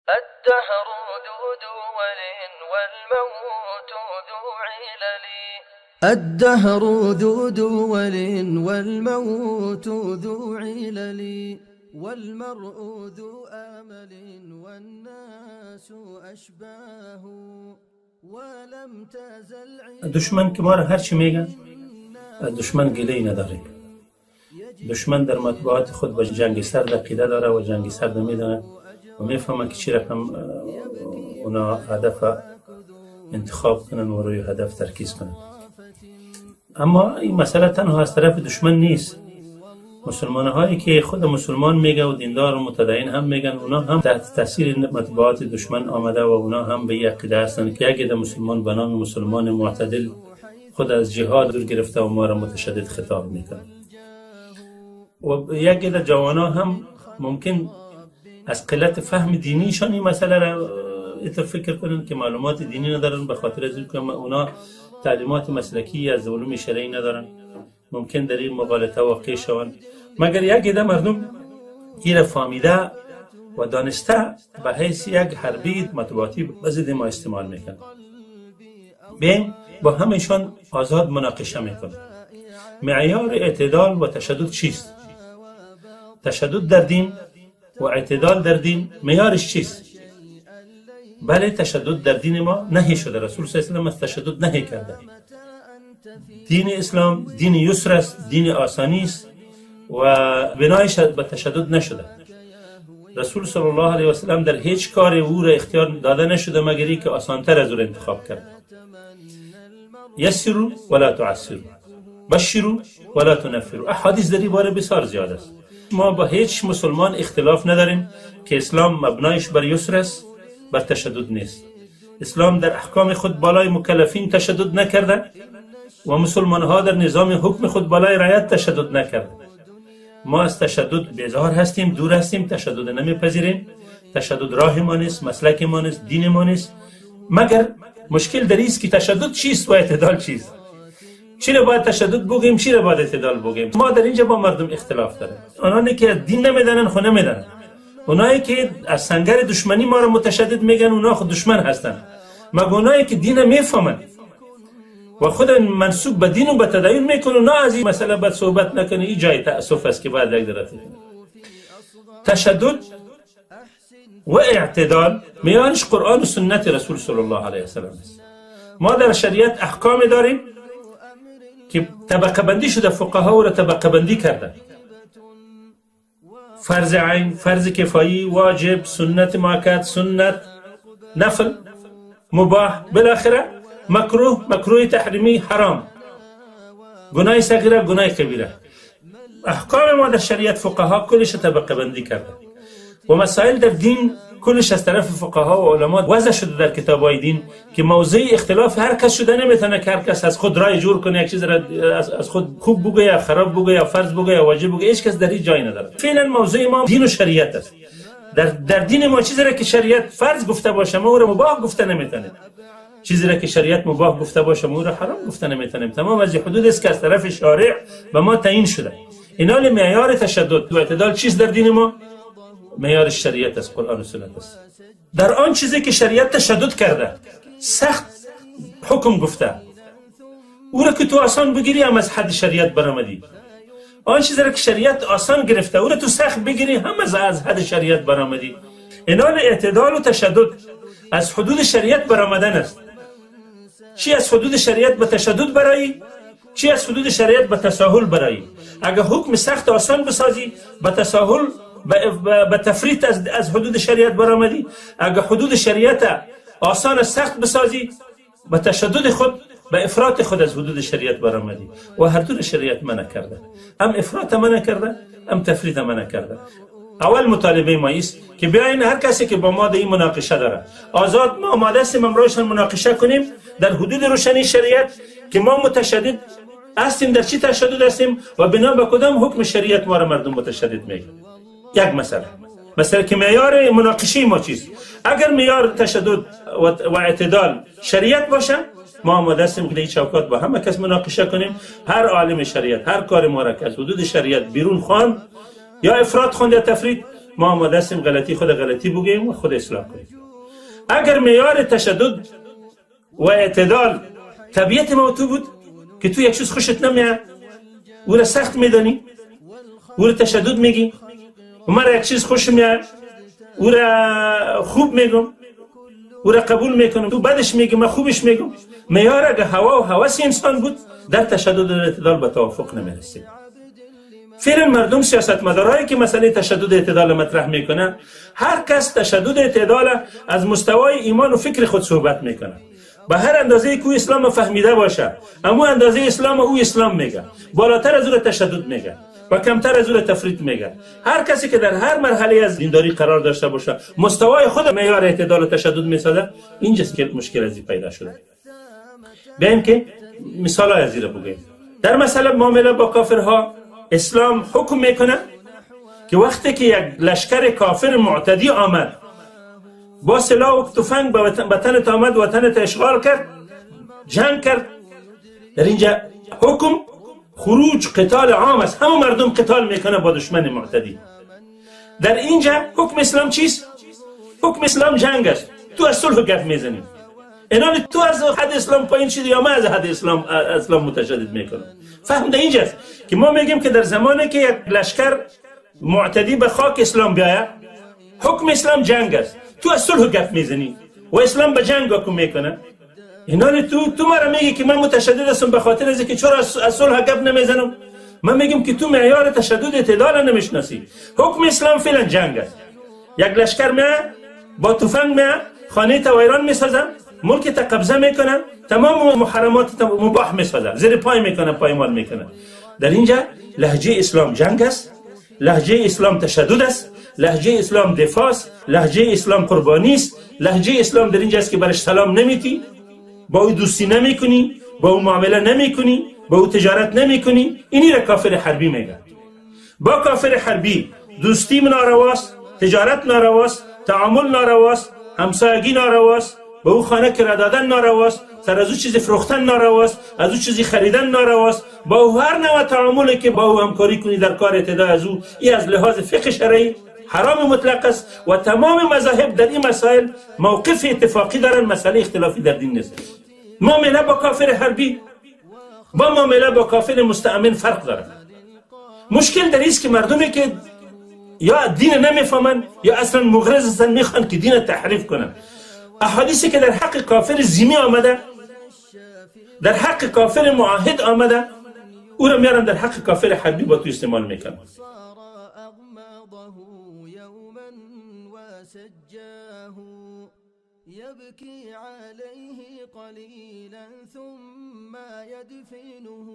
الدهر ذو دول والموت ذو علل. الدهر ذو دول والموت ذو علل، والمرء ذو آمل والناس أشباه، ولم تزل. دشمن که ما را هر چی میگن، از دشمن گله نداریم. دشمن در مطبوعات خود به جنگ سرد عقیده داره و جنگ سرد میدانه و میفهمه که چی رقم اونا هدف انتخاب کنن و روی هدف ترکیز کنن. اما این مسئله تنها از طرف دشمن نیست. مسلمان هایی که خود مسلمان میگه و دیندار و متدین هم میگن، اونا هم تحت تاثیر مطبوعات دشمن آمده و اونا هم به یک عقیده هستند که یک مسلمان به نام مسلمان معتدل خود از جهاد دور گرفته و ما را متشدد خطاب میکنه. و یک عده جوانا هم ممکن از قلت فهم دینیشان این مسئله را اینطور فکر کنن که معلومات دینی ندارن، به خاطر از اینکه اونا تعلیمات مسلکی از علوم شرعی ندارن، ممکن در این مغالطه واقع شوند. مگر یک عده مردم این فهمیده و دانسته به حیث یک حربی مطبوعاتی به ضد ما استعمال میکنن. بین با همشان آزاد مناقشه میکنن. معیار اعتدال و تشدد چیست؟ تشدد در دین و اعتدال در دین معیارش چیست؟ بله، تشدد در دین ما نهی شده. رسول صلی الله علیه و از تشدد نهی کرده. دین اسلام دین یسر است، دین آسانی است و بنایش به تشدد نشده. رسول صلی الله علیه و سلم در هیچ کار او را اختیار داده نشده مگر که آسانتر از او را انتخاب کرد. یسروا ولا تعسروا، بشروا ولا تنفروا. احادیث در این باره بسیار زیاد است. ما با هیچ مسلمان اختلاف نداریم که اسلام مبنایش بر یسر است، بر تشدد نیست. اسلام در احکام خود بالای مکلفین تشدد نکرده و مسلمان ها در نظام حکم خود بالای رعیت تشدد نکرده. ما از تشدد بیزار هستیم، دور هستیم، تشدد نمیپذیریم. تشدد راه ما نیست، مسلک ما نیست، دین ما نیست. مگر مشکل در است که تشدد چیست و اعتدال چیست؟ چی را باید تشدد بگیم، چی را باید اعتدال بگیم؟ ما در اینجا با مردم اختلاف داریم. آنانی که دین نمیدانن خو نمیدانن. اونایی که از سنگر دشمنی ما را متشدد میگن، اونا خود دشمن هستن. مگر اونایی که دین میفهمن و خود منسوب به دین و به تدین میکنن، نه از این مسئله باید صحبت نکنه. این جای تأسف است که باید یک درته تشدد و اعتدال میانش قرآن و سنت رسول صلی الله علیه وسلم است. ما در شریعت احکام داریم که طبقه بندی شده، فقها را طبقه بندی کردن: فرض عین، فرض کفایی، واجب، سنت مؤکد، سنت، نفل، مباح، بالاخره مکروه، مکروه تحریمی، حرام، گناه صغیره، گناه کبیره. احکام ما در شریعت فقها کلش طبقه بندی کرده و مسائل در دین کلش از طرف فقها و علما وضع شده در کتاب های دین که موضوع اختلاف هر کس شده نمیتونه که هر کس از خود رای جور کنه، یک چیز را از خود خوب بگه یا خراب بگه یا فرض بگه یا واجب بگه. هیچ کس در این جای نداره. فعلا موضوع ما دین و شریعت است. در دین ما چیزی را که شریعت فرض گفته باشه، ما او را مباح گفته نمیتونیم. چیزی را که شریعت مباح گفته باشه، ما او را حرام گفته نمیتونیم. تمام از حدود است که از طرف شارع به ما تعیین شده. اینال معیار تشدد و اعتدال چیز در دین ما؟ معیار شریعت است، قرآن و سنت است. در آن چیزی که شریعت تشدد کرده، سخت حکم گفته، او را که تو آسان بگیری، هم از حد شریعت برآمدی. آن چیزی را که شریعت آسان گرفته، او را تو سخت بگیری، هم از حد شریعت برآمدی. اینال اعتدال و تشدد از حدود شریعت برآمدن است. چی از حدود شریعت به تشدد برایی، چی از حدود شریعت به تساهل برایی. اگر حکم سخت آسان بسازی، به تساهل، به تفریط از حدود شریعت برآمدی. اگر حدود شریعت آسان سخت بسازی، به تشدد خود، به افراط خود از حدود شریعت برآمدی. و هر دو شریعت منع کرده، هم افراط منع کرده، هم تفریط منع کرده. اول مطالبه ما است که بیاین هر کسی که با ما در این مناقشه داره، آزاد ما آماده هستیم امرایشان مناقشه کنیم در حدود روشنی شریعت که ما متشدد هستیم، در چی تشدد هستیم و بنا به کدام حکم شریعت ما را مردم متشدد میگن. یک مسئله که معیار مناقشه ما چیست. اگر معیار تشدد و اعتدال شریعت باشه، ما آماده هستیم که در چوکات با همه کس مناقشه کنیم. هر عالم شریعت هر کار ما را که از حدود شریعت بیرون خواند، یا افراط خواند یا تفریط، ما آماده هستیم غلطی خود غلطی بگوییم و خود اصلاح کنیم. اگر معیار تشدد و اعتدال طبیعت ما تو بود که تو یک چیز خوشت نمیاد او را سخت میدانی، او را تشدد میگی، و مرا یک چیز خوش میاد او را خوب میگم، او را قبول میکنم، تو بدش میگی من خوبش میگم، معیار اگر هوا و هوس انسان بود در تشدد و اعتدال به توافق نمیرسیم. فعلا مردم سیاستمدارایی که مسئله تشدد اعتدال مطرح میکنن، هر کس تشدد اعتدال از مستوای ایمان و فکر خود صحبت میکنه. به هر اندازه که او اسلام فهمیده باشه، اما اندازه اسلام او اسلام میگه، بالاتر از او تشدد میگه و کمتر از او تفریط میگه. هر کسی که در هر مرحله از دینداری قرار داشته باشه، مستوای خود معیار اعتدال و تشدد میسازه. اینجاست که مشکل از پیدا شده. بیایم که مثال های از بگیم. در مسئله معامله با کافرها اسلام حکم میکنه که وقتی که یک لشکر کافر معتدی آمد با سلاح و تفنگ به وطنت آمد، وطنت اشغال کرد، جنگ کرد، در اینجا حکم خروج قتال عام است، همه مردم قتال میکنه با دشمن معتدی. در اینجا حکم اسلام چیست؟ حکم اسلام جنگ است. تو از صلح گپ میزنی، اینان تو از حد اسلام پایین شدی یا من از حد اسلام متشدد میکنم. فهم در اینجاست که ما میگیم که در زمانی که یک لشکر معتدی به خاک اسلام بیاید، حکم اسلام جنگ است. تو از صلح گپ میزنی و اسلام به جنگ حکم میکنه. اینان تو مرا میگی که من متشدد هستم به خاطر از اینکه چرا از صلح گپ نمیزنم. من میگم که تو معیار تشدد اعتدال نمیشناسی. حکم اسلام فعلا جنگ است. یک لشکر میاد با تفنگ میاد، خانه تا ویران میسازه، ملک تا قبضه میکنه، تمام محرمات تا مباح میسازه، زیر پای میکنه، پایمال میکنه. در اینجا لهجه اسلام جنگ است، لهجه اسلام تشدد است، لهجه اسلام دفاع است، لهجه اسلام قربانی است، لهجه اسلام در اینجا است که برش سلام نمیتی، با او دوستی نمیکنی، با او معامله نمیکنی، با او تجارت نمیکنی. اینی را کافر حربی میگه. با کافر حربی دوستی نارواست، تجارت نارواست، تعامل نارواست، همسایگی نارواست، به او خانه کرا دادن نارواست، سر از او چیزی فروختن نارواست، از او چیزی خریدن نارواست، با او هر نوع تعاملی که با او همکاری کنی در کار اعتداء از او، ای از لحاظ فقه شرعی حرام مطلق است و تمام مذاهب در این مسائل موقف اتفاقی دارن، مسئله اختلافی در دین نیست. معامله با کافر حربی با معامله با کافر مستأمن فرق داره. مشکل در است که مردمی که یا دین نمیفهمن یا اصلا مغرض هستن، میخوان که دین تحریف کنن. احادیثی که در حق کافر ذمی آمده، در حق کافر معاهد آمده، او را میارن در حق کافر حربی با تو استعمال میکنن. يبكي عليه قليلا ثم يدفنه.